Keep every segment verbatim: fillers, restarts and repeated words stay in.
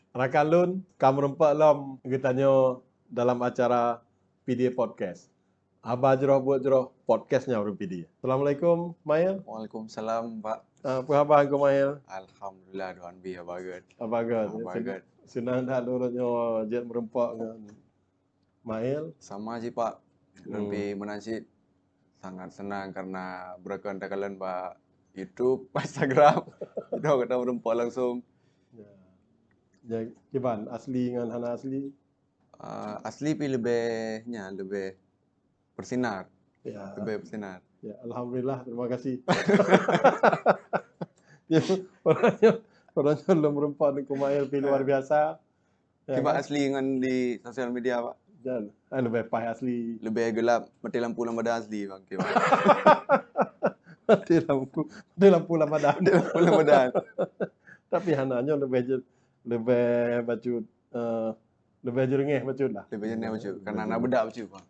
Rakan lôn, ka meurumpok lom geutanyoe dalam acara P D A Podcast. Haba jroh buet jroh podcast nyan ureuëng P D A. Assalamualaikum, Mail. Waalaikumsalam, Pak. Ah, apa haba Teungku Mail? Alhamdulillah, Tuhan bi haba gét. Haba gét. Haba gét. Senang that lôn nyoe jeuet meurumpok ngon Mail. Sama sih, Pak. Lôn pi meunan cit sangat senang karena beureukan takalon bak YouTube, Instagram. Itu kita meurumpok langsung. Ya. Ya, kiban asli ngon hana asli? Ah, asli pi leubeh nya, leubeh bersinar. Ya. Leubeh bersinar. Ya, alhamdulillah, terima kasih. Ya, orang yang, orang yang lom meurumpok Teungku Mail pi luar biasa. Ya, kiban asli ngon di sosial media, Pak? Dan, ah, leubeh paih asli. Leubeh gelap, mati lampu lam badan asli, Bang. Kiban. Mati lampu, mati lampu lam badan. Mati lampu lam badan. Tapi hana nyoe leubeh je, leubeh bacut, eh, leubeh jeurengeh bacut lah. Leubeh jeurengeh bacut. Karena na bedak bacut, Bang.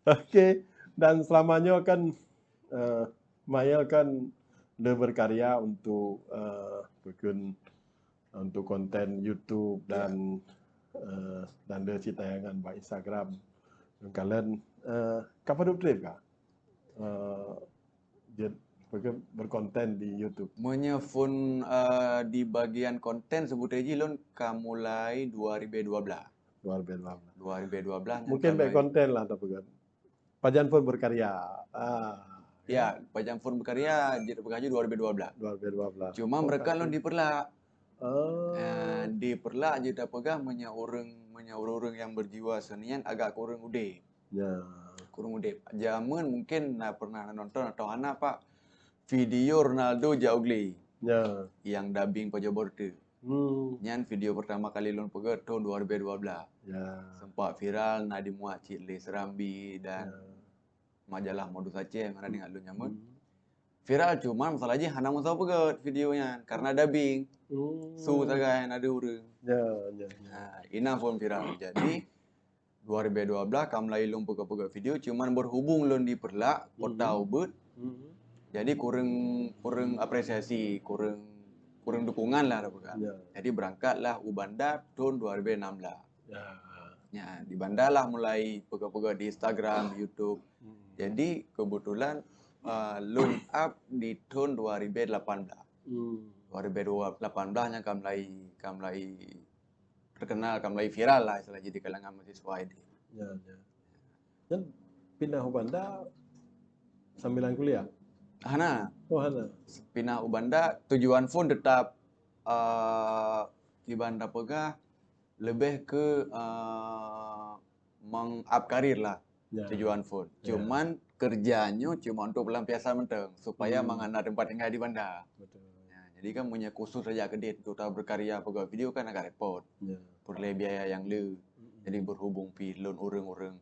Okey, dan selama nyoe kan, eh, Mail kan le berkarya untuk, eh, peukeuh untuk konten YouTube dan, eh, dan le cit tayangan bak Instagram. Kalon, eh, ka padub treb ka? Eh, jeuet berkonten di YouTube. Meunyoe phon, eh, di bagian konten sebutai jih lôn ka mulai dua ribu dua belas. Dua ribu dua belas. Dua ribu dua belas nyan. Mungkin ka bèk mulai konten lah, tapi kan. Pajan phon berkarya. Ah. Ya, pajan phon berkarya jeuet peugah ju dua ribu dua belas. Dua ribu dua belas. Cuma meureuka lôn di Peureulak. Oh. Ah, di Peureulak jeuet peugah meunyoe ureuëng, meunyoe ureuëng-ureuëng nyang berjiwa seni nyan agak kureueng udeb. Ya. Kureueng udeb. Jameun mungkin na pernah nonton atau hana, Pak, video Ronaldo jak u glé. Ya. Nyang dubbing pajoh borte. Hmm. Nyan video pertama kali lôn peugét thon dua ribu dua belas. Ya. Sempat viral, na dimuat cit lé Serambi dan majalah Modus Aceh, mana ingat lôn nyan. Hmm. Viral, cuma masalah jih hana meusaboh peugét video nyan karena dubbing. Hmm. Su sagai na deuh ureuëng. Ya, ya, ya. Ha, inan phon viral. Jadi dua ribu dua belas ka mulai lôn peugét-peugét video, cuman berhubung lôn di Peureulak, kota ubit. Hmm. Jadi kureueng, kureueng apresiasi, kureueng, kureueng dukungan lah, dah peugah. Ya. Jadi berangkatlah u Banda thon dua ribu enam belas. Ya. Ya, di Banda lah mulai peugét-peugét di Instagram, YouTube. Hmm. Jadi kebetulan, eh, lôn up di thon dua ribu lapan belas. Hmm. Dua ribu lapan belas nyan ka mulai, ka mulai terkenal, ka mulai viral lah istilah jih di kalangan mahasiswa I D. Ya, ya. Dan pindah u Banda sambilan kuliah? Hana. Oh, hana. Pindah u Banda tujuan phon tetap, eh, kiban tapeugah lebih ke, eh, meng-up karir lah. Ya. Tujuan phon. Ya. Cuman kerja nyoe cuma untuk pelampiasan mantong supaya, hmm, mangat na tempat tinggai di Banda. Betul. Ya, jadi kan meunyoe khusus saja keudeh untuk taberkarya peugét video kan agak repot. Ya. Peureulée biaya nyang le. Mm-mm. Jadi berhubung pi lôn ureuëng-ureuëng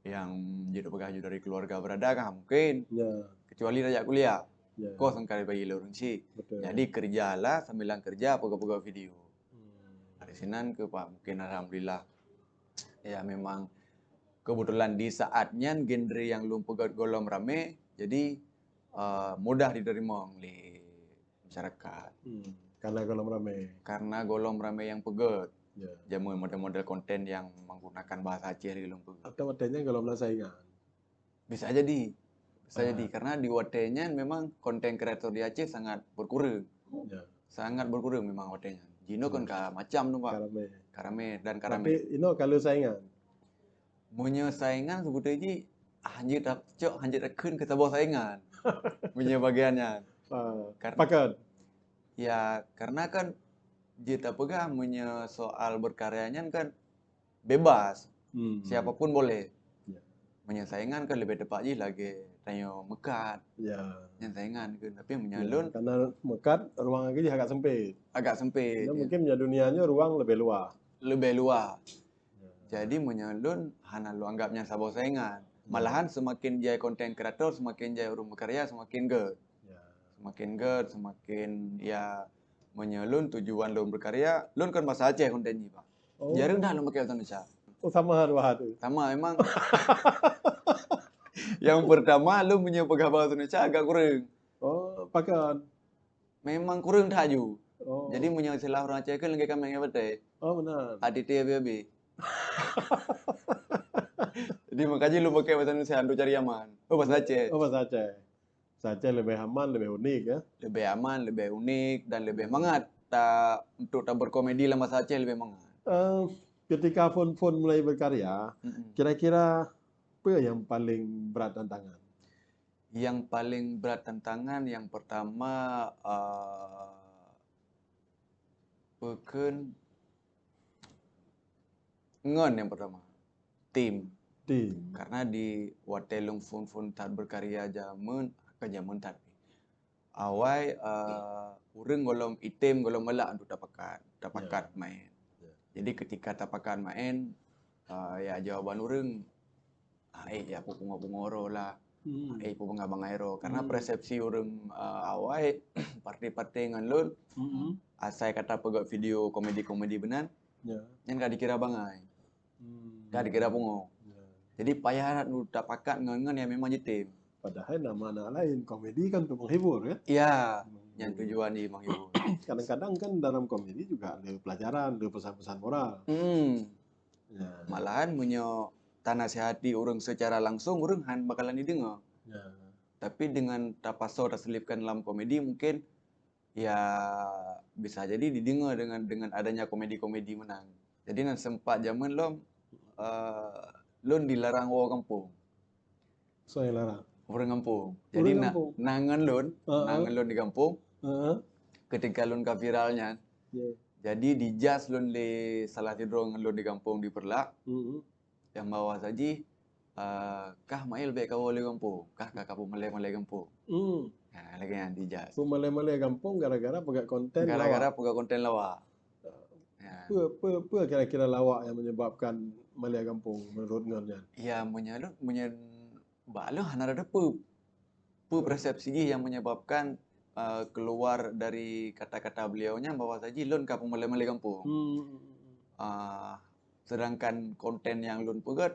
nyang jeuet peugah ju dari keluarga berada kan mungkin. Ya. Kecuali tajak kuliah. Ya. Kos engkai bagi lé ureuëng chik. Betul. Jadi kerjalah sambilan kerja peugét-peugét video. Hmm. Dari sinan ke Pak mungkin alhamdulillah. Ya, memang kebetulan di saat nyan genre nyang lôn peugét gohlom ramé, jadi, eh, mudah diterima lé masyarakat. Hmm, karena gohlom ramé. Karena gohlom ramé nyang peugét. Ya. Jameun model-model konten nyang menggunakan bahasa Aceh lagi lôn peugét. Atau watée nyan gohlom na saingan? Bisa jadi. Bisa jadi. Karena di watée nyan memang konten kreator di Aceh sangat berkurang. Ya. Sangat berkurang memang watée nyan. Jinoe kan ka macam tu, Pak. Ka ramé. Ka ramé dan ka ramé. Tapi inoe ka le saingan. Meunyoe saingan sebutai jih, hanjeuet tacok, hanjeuet takheun keu saboh saingan. Meunyoe bagian nyan. Ah, karena, pakon? Ya, karena kan jeuet tapeugah meunyoe soal berkarya nyan kan bebas. Hmm. Siapa pun boleh. Ya. Meunyoe saingan kan lebih tepat jih lagée tanyoe meukat. Ya. Nyan saingan kan. Tapi meunyoe lôn, karena meukat ruang lagi jih agak sempit. Agak sempit. Dan mungkin meunyoe dunia nyoe ruang lebih luas. Lebih luas. Ya. Jadi meunyoe lôn hana lôn anggap nyan saboh saingan. Ya. Malahan semakin jai konten kreator, semakin jai ureuëng berkarya, semakin gét. Ya. Semakin gét, semakin ya meunyoe lôn tujuan lôn berkarya, lôn kan bahasa Aceh konten jih, Pak. Oh. Jarang dah lôn pakai bahasa Indonesia. Oh, sama dua tu. Sama memang. Yang pertama lôn meunyoe peugah bahasa Indonesia agak kurang. Oh, pakon? Memang kurang that ju. Oh. Jadi meunyoe istilah ureuëng Aceh kan lagée kaméng ngon batée. Oh, benar. Hati-hati habéh-habéh. Jadi makanya lu pakai bahasa Indonesia untuk cari aman. Oh, bahasa Aceh. Oh, bahasa Aceh. Bahasa Aceh lebih aman, lebih unik ya. Lebih aman, lebih unik dan lebih mangat ta untuk ta berkomedi dalam bahasa Aceh lebih mangat. Eh, ketika Fon Fon mulai berkarya, mm-mm, kira-kira apa yang paling berat tantangan? Yang paling berat tantangan yang pertama uh, pekan ngon yang pertama tim. Tim. Karena di watée lôn phon-phon that berkarya zaman ke zaman that. Awai uh, ureuëng golom item golom melak untuk tapakat, tapakat yeah, main. Yeah. Jadi ketika tapakat main, uh, ya jawaban ureuëng, ah, eh, ya pungo-pungo roh lah. Hmm. Eh, peue bangai-bangai roh. Karena hmm, persepsi ureuëng uh, awai parti-parti ngon lôn hmm, asai kata peugah video komedi-komedi benan, yeah, nyan ka dikira bangai. Hmm. Ka dikira pungo. Yeah. Jadi payah that tapakat ngon-ngon yang memang jitem. Padahal nama anak lain komedi kan untuk menghibur ya. Ya, hmm, yang tujuan di menghibur. Kadang-kadang kan dalam komedi juga ada pelajaran, ada pesan-pesan moral. Hmm. Ya. Malahan meunyoe tanasihati ureuëng secara langsung, ureuëng han bakalan didengar. Ya. Tapi dengan tapasoe taselipkan dalam komedi mungkin ya bisa jadi didengar dengan dengan adanya komedi-komedi menang. Jadi nan sempat zaman lom uh, lôn dilarang woe gampông. Soe larang? Ureuëng gampông. Jadi na ngon lôn, uh -huh, na ngon lôn di gampông. Uh -huh. Ketika lôn ka viral nyan. Yeah. Jadi dijudge lôn lé salah sidroe ngon lôn di gampông di Peureulak. Uh -huh. Yang bahwa saji uh, kah Mail bék kawoe lé gampông, kah ka kapeumalée-malée gampông. Hmm. Ha, lagée nyan dijudge. Peumalée-malée gampông gara-gara peugah konten. Gara-gara peugah konten lawak. Ya. Peue peue peue kira-kira lawak yang menyebabkan malée gampông menurut ngon nyan? Ya, meunyoe meunyoe bak lôn hana rada peue. Peue persepsi jih yang menyebabkan uh, keluar dari kata-kata beliau nyan bahwa saji lôn ka peumalée-malée gampông. Hmm. Uh, sedangkan konten yang lôn peugét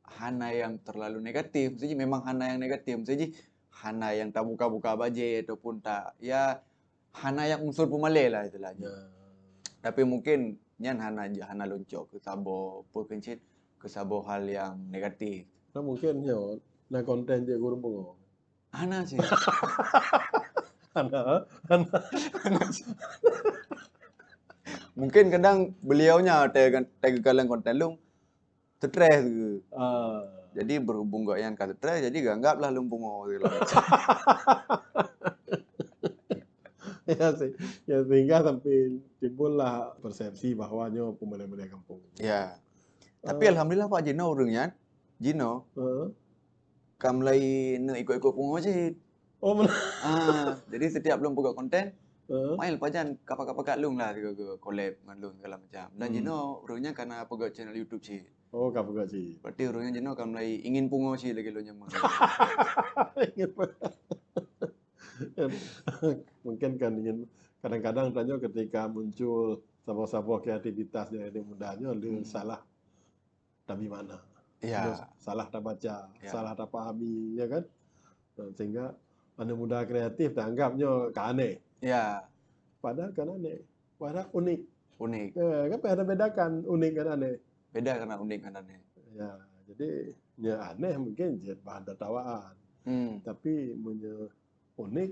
hana yang terlalu negatif, maksudnya memang hana yang negatif, maksudnya hana yang tabuka-buka bajée ataupun tak ya hana yang unsur peumalée lah istilahnya. Ya. Tapi mungkin nyan hana hana lôn cok keu saboh peue keuncit keu saboh hal yang negatif. Nah, mungkin nyoe na konten cek gureueng pungo. Hana sih. Hana, hana. Hana sih. Mungkin kadang beliau nya teuka lôn konten lôn stres ke. Ah. Jadi berhubung gobnyan ka stres, jadi geuanggap lah lôn pungo. Ya, sih. Ya, sehingga sampai timbullah persepsi bahwa nyoe peumalée-malée gampông. Ya. Tapi uh, alhamdulillah Pak jinoe ureuëng nyan, jinoe uh. Ka mulai neuk ikot-ikot pungo cit. Oh, benar. Ah, jadi setiap lôn peugah konten, uh. Mail pajan kapak-kapak lôn lah ke collab ngon lôn segala macam. Dan hmm. Jinoe ureuëng nyan kana peugah channel YouTube cit. Oh, ka peugah cit. Berarti ureuëng nyan jinoe ka mulai ingin pungo cit lagi lôn nyaman. Mungkin kan ingin kadang-kadang tanyoe ketika muncul saboh-saboh kreativitas dari muda nyoe hmm. Salah tabi makna. Ya. Terus salah tabaca, ya. Salah tapahami, ya kan? Nah, sehingga anak muda kreatif dianggap nyoe ka aneh. Ya. Padahal kan aneh. Padahal unik. Unik. Ya, kan ada bedakan unik kan aneh. Beda karena unik kan aneh. Ya, jadi ya aneh mungkin jadi bahan tertawaan. Hmm. Tapi punya unik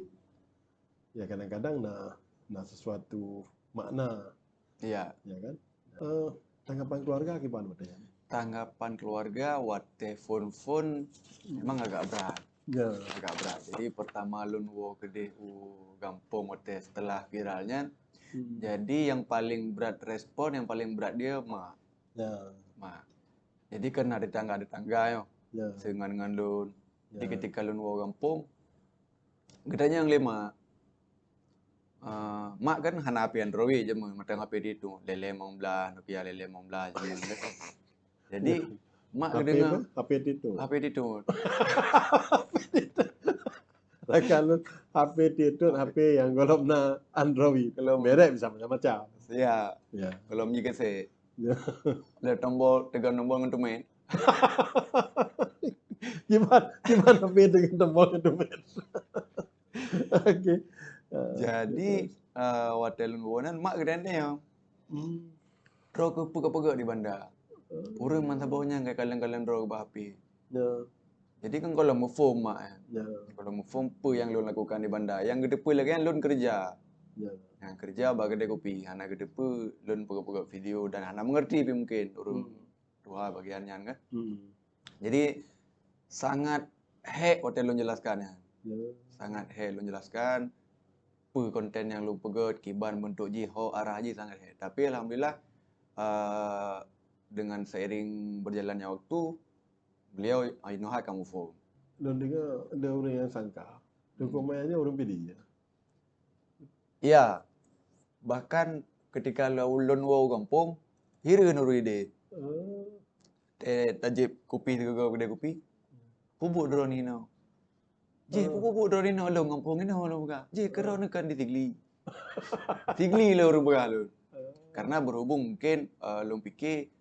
ya kadang-kadang na na sesuatu makna. Iya. Ya kan? Uh, tanggapan keluarga gimana waktu itu? Tanggapan keluarga waktu phone-phone hmm. Memang agak berat. Ya. Agak berat. Jadi pertama lôn woe keudeh u gampông waktu setelah viralnya. Hmm. Jadi yang paling berat respon, yang paling berat dia mak. Ya. Mak. Jadi kan ada tangga ada tangga yo. Ya. Sengan dengan lôn. Jadi ya. Ketika lôn woe gampông, geutanyong lé mak. Uh, mak kan hana H P Android je meuh, mantong H P Titut, lhèe-lhèe limong blaih, Nokia lhèe-lhèe limong blaih je meuh. Jadi mak geudeungoe H P Titut. H P Titut. Rakan lôn H P Titut, H P yang golom na Android. Golom merek bisa macam-macam. Ya. Ya. Golom nyi kese. Ya. Lhèe tombol, tiga tombol ngon teumèn. Gimana gimana H P dengan tombol ngon teumèn? Oke. Jadi eh, watèe lôn woe nan, mak geutanyong. Hmm. Droe keuh peugah-peugah di banda. Hmm. Ureueng meusaboh nyan ka kalon-kalon droe bak H P. Ya. Jadi kan gohlom muphom mak, eh. Ya. Gohlom muphom peue nyang lôn lakukan di banda. Nyang geuteupeue lagèe nyan lôn keureuja. Ya. Nyang keureuja bak keudè kupi, hana geuteupeue lôn peugah-peugah video dan hana meungerti pih mungken ureueng Hmm. tuha bagian nyan kan. Hmm. Jadi sangat hék watèe lôn jelaskan nyan. Ya. Sangat hék lôn jelaskan peue konten nyang lôn peugèt, kiban beuntuk jih, ho arah jih sangat hék. Tapi alhamdulillah, eh, dengan seiring berjalannya waktu, beliau, ah, inoe hai ka muphom. Lôn deungö ada ureueng nyang sangka. Teungku Hmm. Mail nyoe ureueng Pidie. Ya. Bahkan ketika lo-, lôn woe u gampông, hireuen ureueng Pidie. Oh. Eh, tajieb kupi sigoe keudè kupi. Peubuet droeneuh inoe. Jih, Oh. peubuet droeneuh inoe lôn gampông inoe lôn peugah. Jih, keudroe Oh. neuh kan di Sigli. Sigli lôn ureueng peugah lôn. Oh. Karena berhubung mungkin, eh, lôn pikir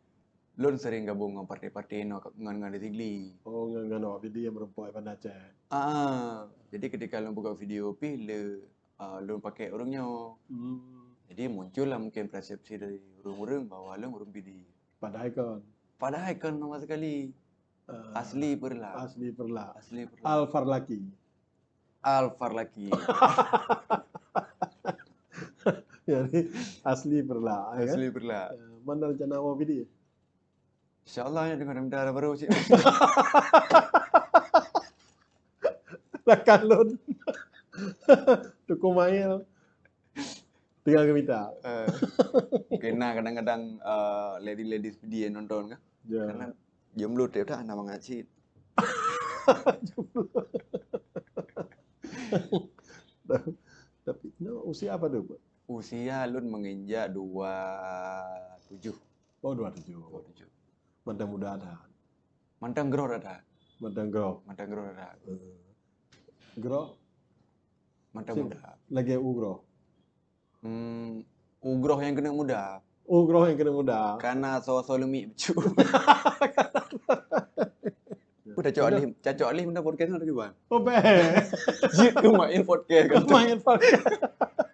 lôn sering gabung ngon partai-partai inoe ngon, ngon di Sigli. Oh, ngon, ngon awak Pidie nyang meureumpok Banda Aceh. Ah, jadi ketika lôn peugah video pih le, ah, lôn pakai ureueng nyoe. Hmm. Jadi muncul lah mungkin persepsi dari ureueng-ureueng bahwa lôn ureueng Pidie. Padahai kon. Padahai kon sama sekali. Ah, Asli Peureulak. Asli Peureulak. Asli Peureulak. Al Farlaki. Al Farlaki. Jadi, asli Peureulak, ya kan? Asli Peureulak. Eh, mana rencana awak Pidie? Insya Allah, ya, dengan mudah baru cik. Rakan lôn. Teungku Mail. Tinggal geumita. Eh, kena kadang-kadang, eh, ladies-ladies Pidie nonton kan. Ya. Karena jomblo tiep dah, nama ngacit. Tapi, no, usia apa tu, Pak? Usia lôn menginjak dua tujuh. Oh, dua tujuh. Dua tujuh. Mantong muda dah. Mantong groe dah. Mantong groe. Mantong groe dah. Eh. Groe? Mantong Sim-, muda. Lagèe u groe. Hmm, u groe nyang keuneuk muda. U groe nyang keuneuk muda. Karena soe-soe leumik bacut. Udah cocok alih, cocok alih benda podcast lagi, Bang. Oh, beh. Jeuet keu main podcast kan. Main podcast.